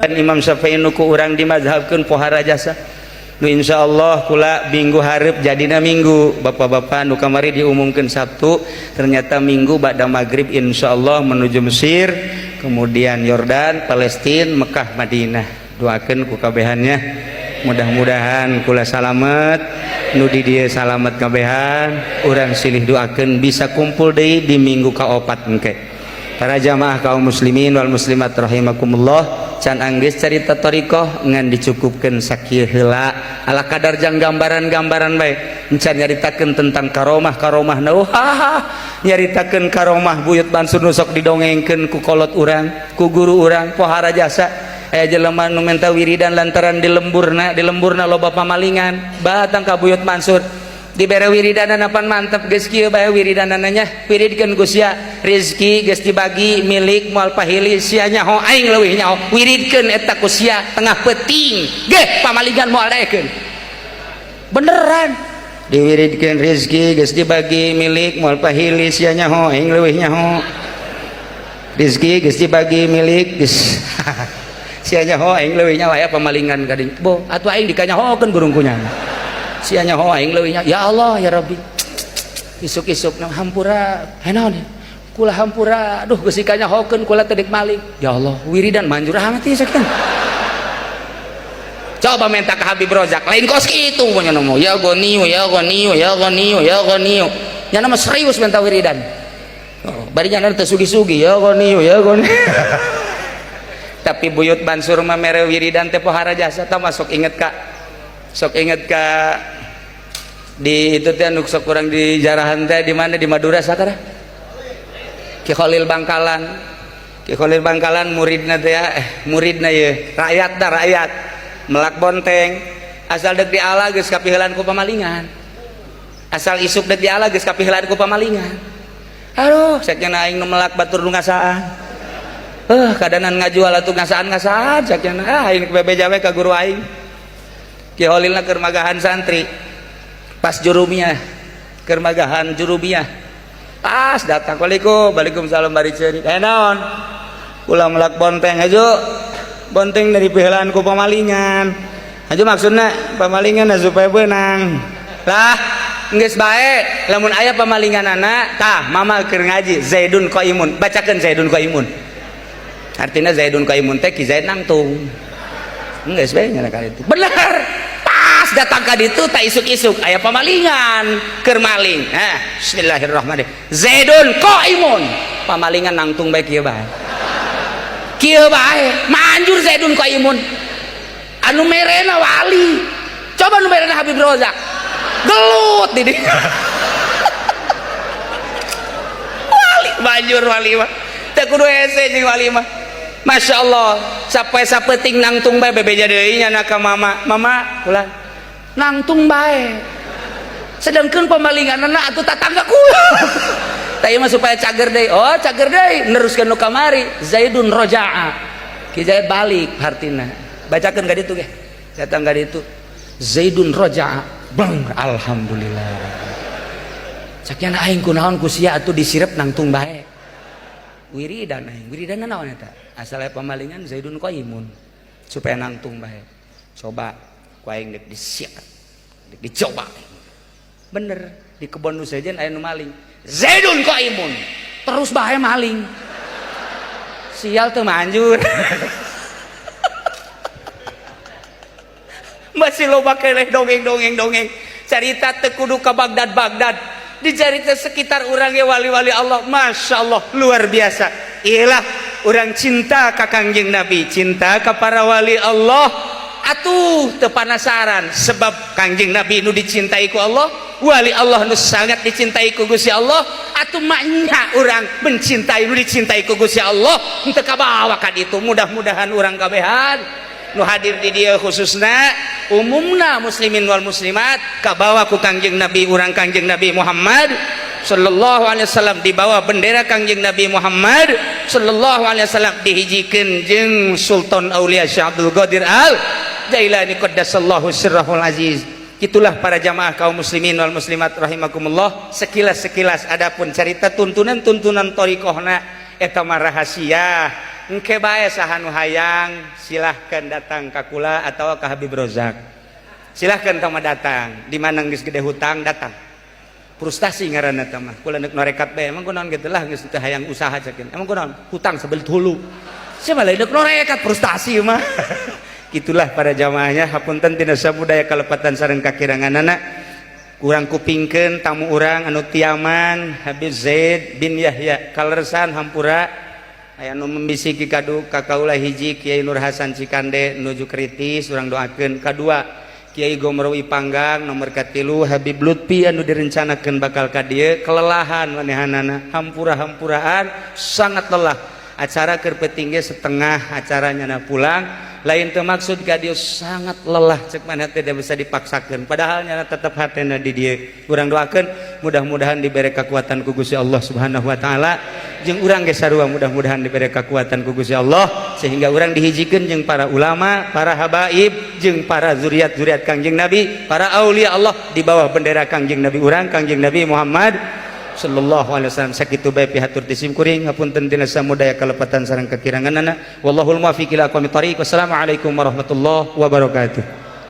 Imam Syafi'i nu ku urang dimazhabkeun pohara jasa. Nu insyaallah kula minggu hareup jadina minggu, bapak-bapak nu kamari diumumkeun Sabtu, ternyata minggu ba'da maghrib insyaallah menuju Mesir, kemudian Yordan, Palestina, Mekah, Madinah. Doakeun ku kabehannya, mudah-mudahan kula salamet, nu di dieu salamet kabehan. Urang silih doakeun bisa kumpul deui di minggu kaopat engke. Para jamaah kaum muslimin wal muslimat rahimakumullah, can anggeus carita thariqah, ngan dicukupkeun sakieu heula, ala kadar jang gambaran-gambaran bae. Encan nyaritakeun tentang karomah-karomah na, wah, nyaritakeun karomah Buyut Mansur nu sok didongengkeun ku kolot urang, ku guru urang, pohara jasa. Aya jelema nu menta wiridan lantaran di lemburna loba pamalingan, batang ka Buyut Mansur, dibere wiridanan apan mantep, geus kieu bae wiridanana nya, wiridkeun ku sia, rezeki geus dibagi milik moal pahili, sia nyaho aing leuwih nyaho, wiridkeun eta ku sia tengah peuting geh pamalingan moal daekeun. Beneran diwiridkeun, rezeki geus dibagi milik moal pahili, sia nyaho aing leuwih nyaho, rezeki geus dibagi milik geus sia nyaho aing leuwih nyaho, aya pamalingan ka dinya bo atuh aing dikanyahokeun burung kunyana, sia nyaho aing leuwih nyaho. Ya Allah ya Rabbi, isuk-isuk hampura naon kula, hampura, aduh geus dikanyahokeun kula teu dek maling. Ya Allah, wiridan manjur amat ieu sakitu. Coba minta ke Habib Rozak, lain kos kitu punya nomo ya goniu ya goniu ya goniu ya goniu, nya nama serius minta wiridan. Oh, bari nya teu sugi-sugi, ya goniu ya goniu. Tapi Buyut Mansur mah mere wiridan teh pohara jasa. Tah, masuk inget ka, sok inget ka di itu teh anu sok kurang di jarahan teh di mana, di Madura sakara Ki Khalil Bangkalan. Ki Khalil Bangkalan muridna teh ya, muridna ye rakyat dah, rakyat melak bonteng, asal dek diala geus kapiheulan ku pamalingan, asal isuk dek diala geus kapiheulan ku pamalingan. Aduh, cek nya aing nu melak batur nu ngasaan, kadanan ngajual atuh ngasaan-ngasaan, cek nya. Ah, aing bebeja we ka guru aing. Ki Khalilna keur magahan santri pas jurumiyah, keur magahan jurumiyah, pas datang, "Waalaikum." "Waalaikumsalam," bari ceurik. "Eh, naon?" "Kula melak bonteng aja, bonteng dari piheulaan ku pamalingan aja." "Maksudna?" "Pamalingan supaya beunang lah." "Geus bae, lamun aya pamalinganana tah mama keur ngaji Zaidun Qaimun, bacakeun Zaidun Qaimun." Artinya Zaidun Qaimun teh Ki Zaid nangtung. Geus bae nya ka itu. Bener, pas datang ka ditu tak isuk-isuk aya pamalingan keur maling. Nah, bismillahirrahmanirrahim, Zaidun Qaimun, pamalingan nangtung bae kieu bae, kieu bae, manjur Zaidun Qaimun. Anu merena wali, coba nu merena Habib Rozak gelut di dieu. Wali manjur, wali mah teu kudu hese jeung wali mah. Masya Allah, sampai sapeting nangtung bae, bebeja deui nya ka mama, "Mama, kula nangtung bae," sedangkan pemalinganna atuh tatangga kula. Tah, ieu mah supaya cager deui. Oh, cager deui, neruskeun nu kamari, Zaidun roja'a, Ki Zaid balik hartina, bacakeun ka ditu ge, datang ka ditu, Zaidun roja'a, bang, alhamdulillah. Cak nya aing kunaon ku sia atuh disirep nangtung bae. Wiridan aing, wiridan naon eta? Asal aya pamalingan Zaidun Qaimun supaya nangtung bae. Coba ku aing dek disiap, dek dicoba. Bener, di kebon nu sejen aya nu maling, Zaidun Qaimun, terus bae maling. Sial teu manjur. Masih loba keneh dongeng-dongeng dongeng. Carita teu kudu ka Baghdad Baghdad. Dicarita sekitar urang ge wali-wali Allah, Masya Allah, luar biasa. Iyalah urang cinta ka Kangjeng Nabi, cinta ka para wali Allah, atuh teu panasaran sebab Kangjeng Nabi nu dicintai ku Allah, wali Allah nu sangat dicintai ku Gusti Allah, atuh maknya urang mencintai nu dicintai ku Gusti Allah, henteu kabawa ka ditu. Mudah-mudahan urang kabehan nu hadir di dieu, khususna umumna muslimin wal muslimat, kabawa ku Kangjeng Nabi urang, Kangjeng Nabi Muhammad sallallahu alaihi wasallam, dibawa bendera Kangjeng Nabi Muhammad sallallahu alaihi wasallam, dihijikeun jeung Sultan Aulia Syekh Abdul Qadir Al Jailani qaddasallahu sirrahul aziz. Itulah para jamaah kaum muslimin wal muslimat rahimakumullah, sekilas-sekilas. Adapun cerita tuntunan-tuntunan thariqahna eta mah rahasia. Engke bae saha nu hayang, silahkan datang ka kula atau ka Habib Rozak. Silahkan tama datang. Di mana geus gede hutang datang. Frustasi ngaranna teh mah. Kula neuk norekat bae, emang kunaon kitu lah, geus teu hayang usaha cekin. Emang kunaon? Hutang sebelit hulu. Siapa lain neuk norekat, frustasi mah. Itulah para jamaahnya, hapunten tina sabudaya kalepatan sareng kakiranganana. Kurang kupingkeun tamu urang anu tiaman, Habib Zaid bin Yahya. Kaleresan hampura aya nu membisiki kadu ka kaula. Hiji, Kiai Nur Hasan Cikande nuju kritis, urang doakeun. Kadua, Kiai Gomrowi Panggang. Nomor katilu, Habib Lutfi anu direncanakeun bakal ka dieu, kelelahan manehanana, hampura-hampuraan, sangat lelah. Acara keur peuting ge setengah acaranya na pulang. Lain teu maksud ka dieu, sangat lelah cek mana, tidak bisa dipaksakeun, padahal nyana tetep hatena di dieu. Urang doakeun mudah-mudahan diberi kekuatan ku Gusti Allah Subhanahu wa taala, jeung urang ge sarua mudah-mudahan diberi kekuatan ku Gusti Allah sehingga urang dihijikeun jeung para ulama, para habaib, jeung para zuriat-zuriat Kangjeng Nabi, para aulia Allah di bawah bendera Kangjeng Nabi urang, Kangjeng Nabi Muhammad sallallahu alaihi wasallam. Sakitu bae pihatur ti sim kuring, hapunten tina samudaya kalepatan sareng kakiranganana. Wallahul muwaffiq ila aqwamit thariq. Wassalamualaikum warahmatullahi wabarakatuh.